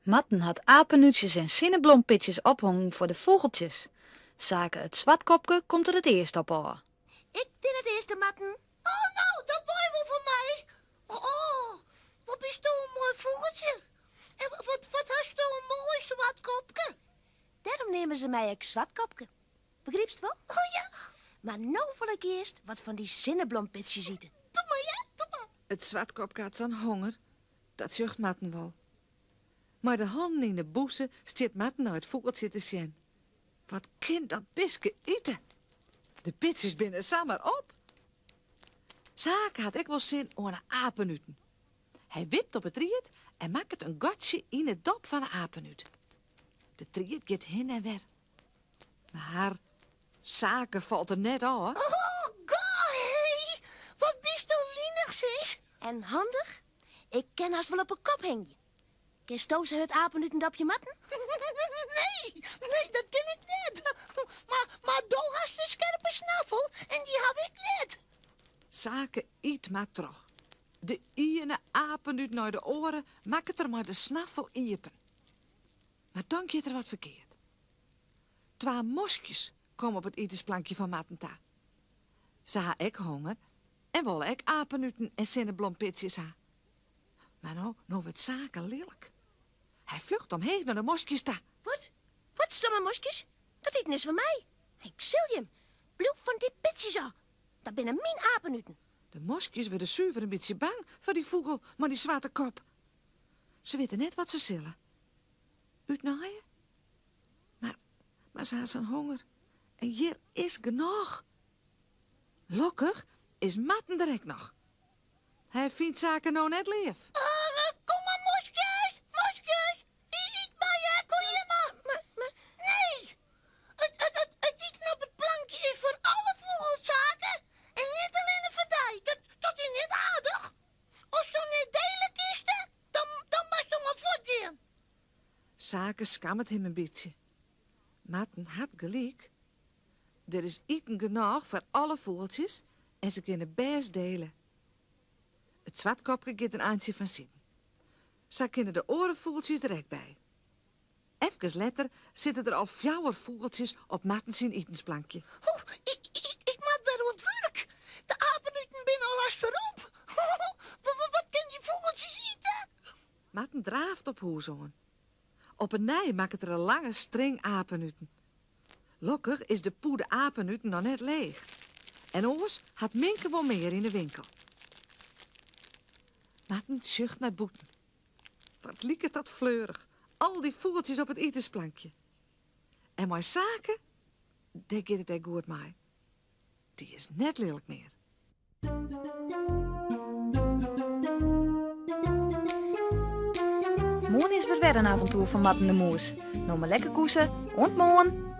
Marten hat apenútsjes en sinneblompitsjes ophongen foar de fûgeltsjes. Sake it swartkopke komt der it earst op ôf. Ik bin it earste, Marten. Oh, no, dat mei wol fan my. Oh, wat bisto in moai fûgeltsje. En wat, wat hasto in moai swart kopke. Dêrom neame se my ek Swartkopke. Begrypst wol? Oh ja. Mar no wol ik earst wat fan dy sinneblompitsjes ite. Doe mar, ja, doe mar. It swartkopke hat sa'n honger, dat sjocht Marten wol. Mei de hannen yn 'e bûse stiet Marten nei it fûgeltsje te sjen. Wat kin dat bistke ite? De pitsjes binne samar op. Sake hat ek wol sin oan 'e apenuten. Hy wipt op 'e tried en makket in gatsje yn 'e dop fan 'e apenút. De tried giet hin en wer. Mar Sake falt der net ôf. Oh, goh, hé! Wat bisto linich, sis. En handich? Ik kin hast wol op 'e kop hingje. Kinsto sa hurd apenuten dopje, Marten? Nee, nee, dat kin ik net. Mar, mar do hast in skerpe snaffel en dy haw ik net. Sake yt mar troch. De iene apenút nei de oare makket er mei de snaffel iepen. Mar dan giet der wat ferkeard. Twa moskjes komme op it itensplankje fan Marten ta. Se ha ek honger en wolle ek apenuten en sinneblompitsjes ha. Mar no, no wurdt Sake lilk. Hy flucht omheech nei de moskjes ta. Wat? Wat, stomme moskjes? Dat iten is foar my. Ik sil jim. Bliuw fan dy pitsjes ôf. Dat binne myn apenuten. De moskjes wurde suver in bytsje bang foar dy fûgel mei dy swarte kop. Se witte net wat se sille. Útnaaie? Mar, mar se ha sa'n honger. En hjir is genôch. Lokkich is Marten der ek noch. Hy fynt Sake no net leaf. Kom mar, moskjes, moskjes. Yt mar, ja, kom hjir mar. Nee, it, it, it, it iten op it plankje is foar alle fûgels, Sake. En net allinne foar dy. Dat, dat is net aardich. Asto net dele kinst, dan, dan moatsto mar fuortgean. Sake skammet him in bytsje. Marten hat gelyk. Der is iten genôch foar alle fûgeltsjes en se kinne bêst dele. It swartkopke giet in eintsje fansiden. Sa kinne de oare fûgeltsjes der ek by. Efkes letter sitte der al fjouwer fûgeltsjes op Marten syn itensplankje. Ho, ik, ik, ik moat wer oan it wurk. De apenuten binne al hast wer op. Wat kin dy fûgeltsjes ite? Marten draaft op hûs oan. Op 'e nij makket er in lange string apenuten. Lokkich is de pûde apenuten noch net leech. En oars hat Minke wol mear yn 'e winkel. Marten sjocht nei bûten. Wat liket dat fleurich, al dy fûgeltsjes op it itensplankje. En mei Sake, dêr giet it ek goed mei. Dy is net lilk mear. Moarn is der wer in avontoer fan Marten de Moes. No mar lekker koese. Oant moarn!